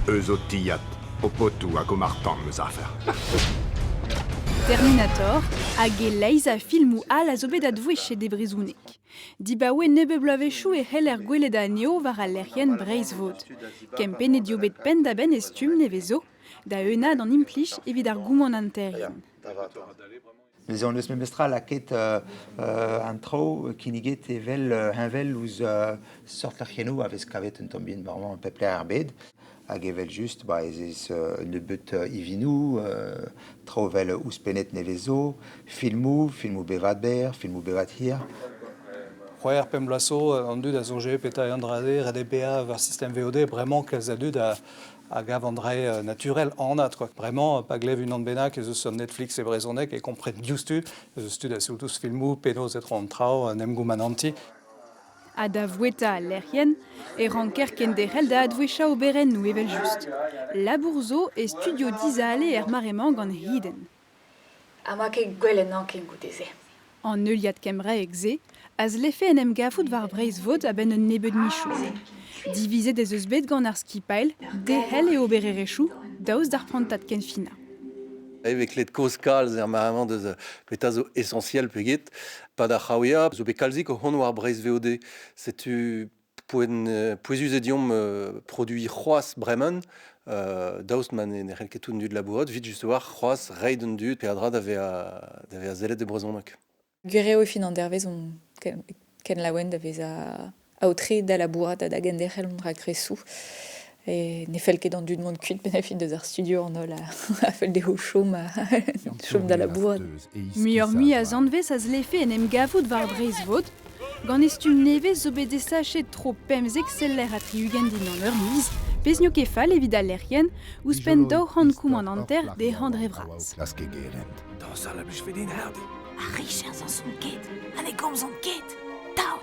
Eus ho tilhad, ho potoù hag ho marc'h-tan 'm eus afer. Terminator hag e-leizh a filmoù all a zo bet advouezhiet e brezhoneg. Dibaoe nebeut bloavezhioù e c'heller gwelet anezho war al lec'hienn Breizhvod. Kempennet eo bet penn-da-benn e stumm nevez zo, da eeunaat an implij evit ar goumananterien. Neuze hon eus memestra lakaet an traoù kinniget evel heñvel ouzh seurt lec'hiennoù a vez kavet un tamm bihan bremañ e pep lec'h er bed. Hag evel-just ba, ez eus un nebeud ivinoù, traoù evel ouzhpennet nevez zo, filmoù, filmoù bevat-berr, filmoù bevat-hir. C'hwec'h pemp bloaz zo, an dud a soñje petra eo an dra-se, ret eo bezañ war sistem VOD. Bremañ kalz a dud a a gav an dra naturel anat quoi. Bremañ, pa glev unan bennak ez eus un Netflix e brezhoneg e kompren diouzhtu ez eus tud a sellout ouzh filmoù, penaos e tro an traoù, en em goumanantiñ. Ha da voueta al lec'hienn e ranker kenderc'hel da advouezhañ oberennoù evel-just. Labour zo e studio Dizale er mare-mañ gant Hiden. Ha 'ma ket gwelet ken goude-se. An heuliad kembraek-se a zlefe en em gavout war Breizh-Vod a-benn un nebeud michoù. Divizet ez eus bet gant ar skipailh derc'hel e obererezhioù daoust d'ar prantad kenfinañ. E vez klevet kaoz kalz er mare-mañ deus petra zo essentiel pe get. Pa da c'haouiañ zo bet kalzik o c'hont war Breizh VOD. Setu poent pouezus eo deomp produiñ c'hoazh bremañ daoust ma ne c'hell ket tout an dud labourat evit just war c'hoazh reiñ d'an dud peadra da vezañ da vezañ sellet e brezhoneg. Gwir eo e fin an dervezh on ken, ken laouen da vezañ aotreet da labourat ha da genderc'hel hon rakresoù. E ne fell ket d'an dud mont kuit benn ar fin deus ar studio an holl a fell dezho chom chom da labourat. Muioc'h-mui a zanvez a zlefe en em gavout war Breizh-Vod. Gant e stumm nevez zo bet desachet tro 15 seller ha 60 dindan ur miz, pezh n'eo ket fall evit al lec'hienn, ouzhpenn 200 koumananter dezhañ dre vras. Dañsal a blijfe din, Hardy. Ar richer 'zañsont ket ha ne gomzont ket. Taol!